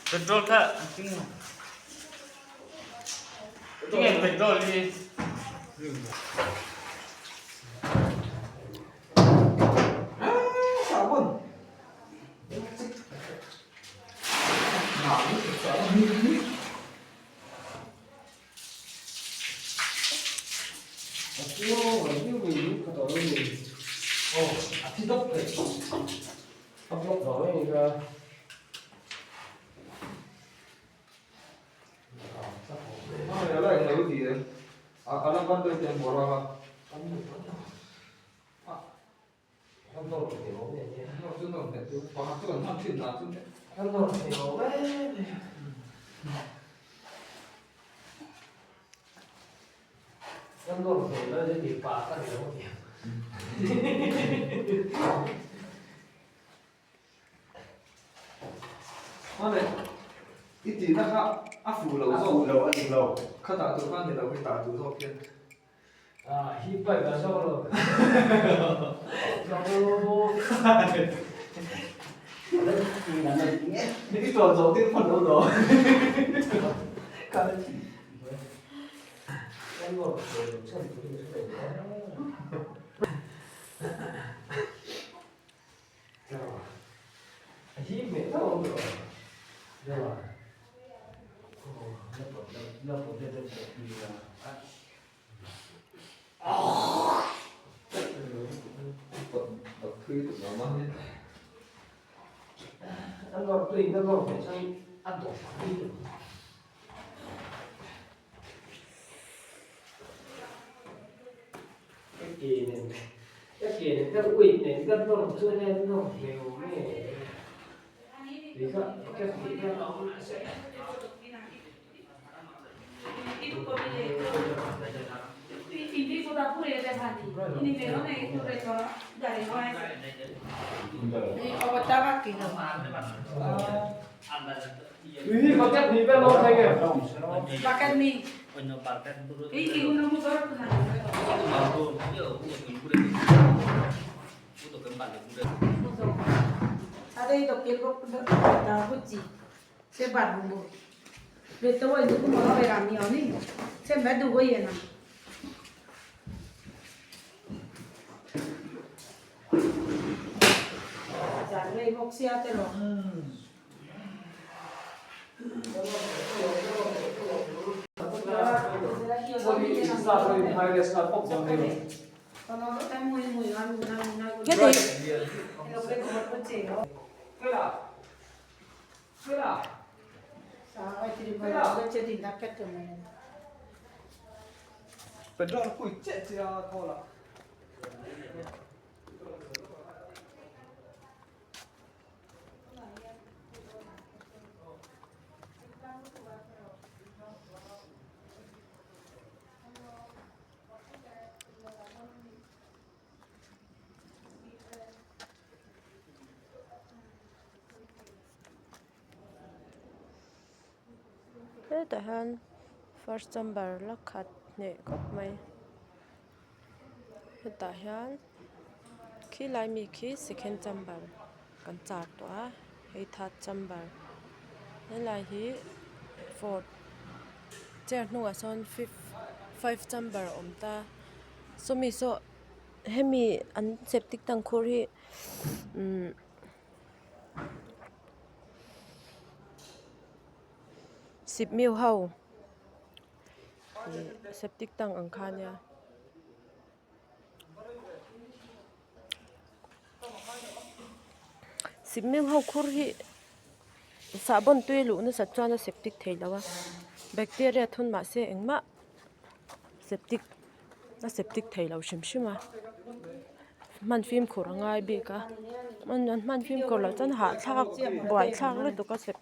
Petrol kha tinge petrol hi I tihna kha a fuh lo zawk. A fuh lo a dik lo. Khatah tur khan ni lo khi tah tur zawk hian. I tuan zawh tir hman lo daw. Hetah hian first chamber la khat hneh khawp mai hetah hian khilai mi khi second chamber kan char tawh a hei third chamber helai hi fourth chair hnungah sawn fifth five chamber a awm ta sawmi saw hemi an septic tank khur hi umm. Sipmiu ho ih septic tank ang kha ania. Sipmiu ho khur hi sahbawn tui luh nasat chuan a septic thei lo a bacteria thun mahse engmah septic a septic thei lo hrim hrim a. hman fimkhur a ngai bik a an hman fimkhur loh chuan hahthlak buaithlak lutuk a sep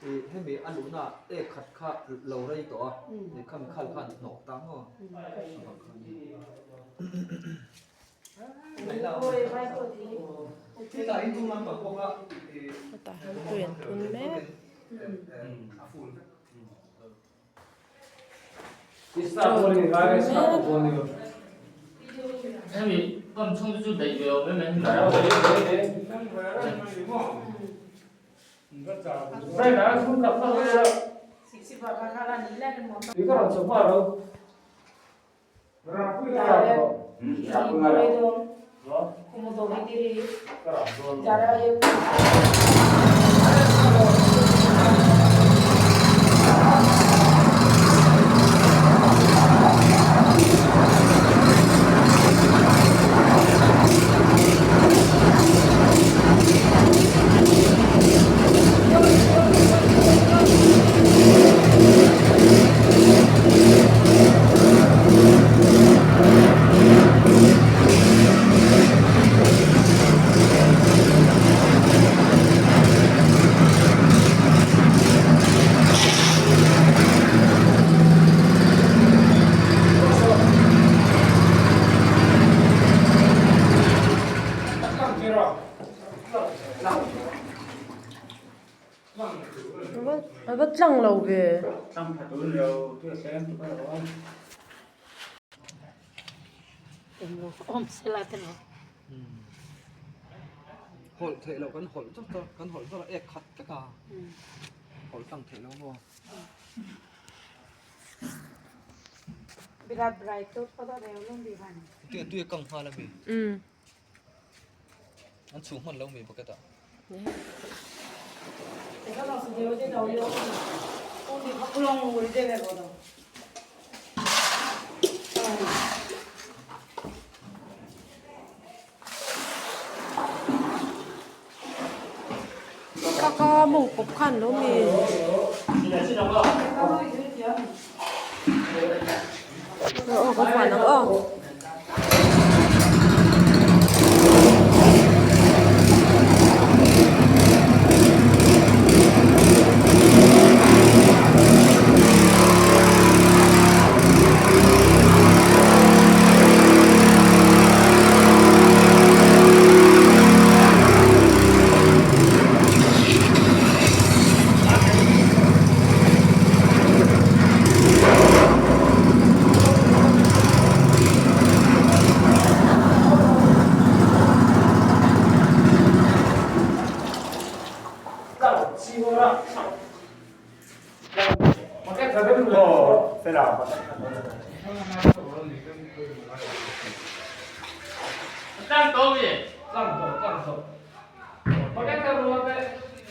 Ih hemi a luhna ek khat kha lo rei tawh a ih khami khal khan hnawh ta maw Hetah hian tui an thun mek. A va tlang lo ve. Hawlh theih loh kan hawlh chawt a kan hawlh zawk a ek khat vek a hawlh tlang theih loh maw. Tui tui a kang nghal a mi. An chhuh hman lo mi bucket ah. Kha kha mawng pawp khan lo mi. Aw ka fuan ang aw.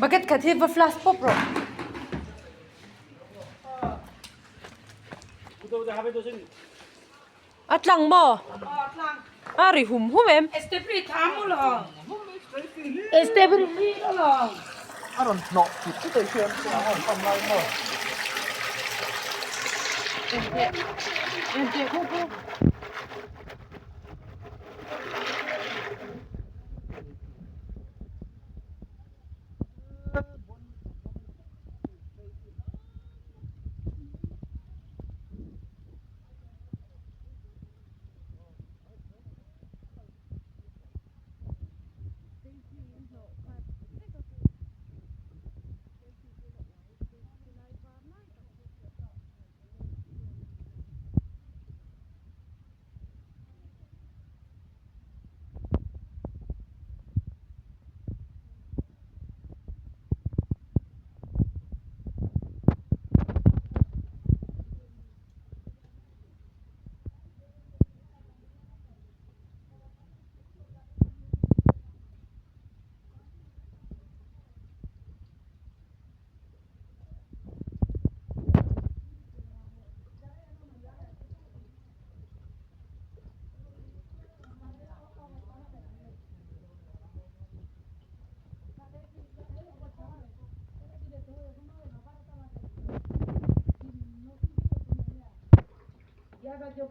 Bucket khat hi va flash pawp rawh. A tlang maw? A ri hum hum em? A rawn hnawh chut chut a i hriat ang a rawn pan lai maw? Chaw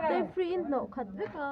te free in hnawh khat vek a.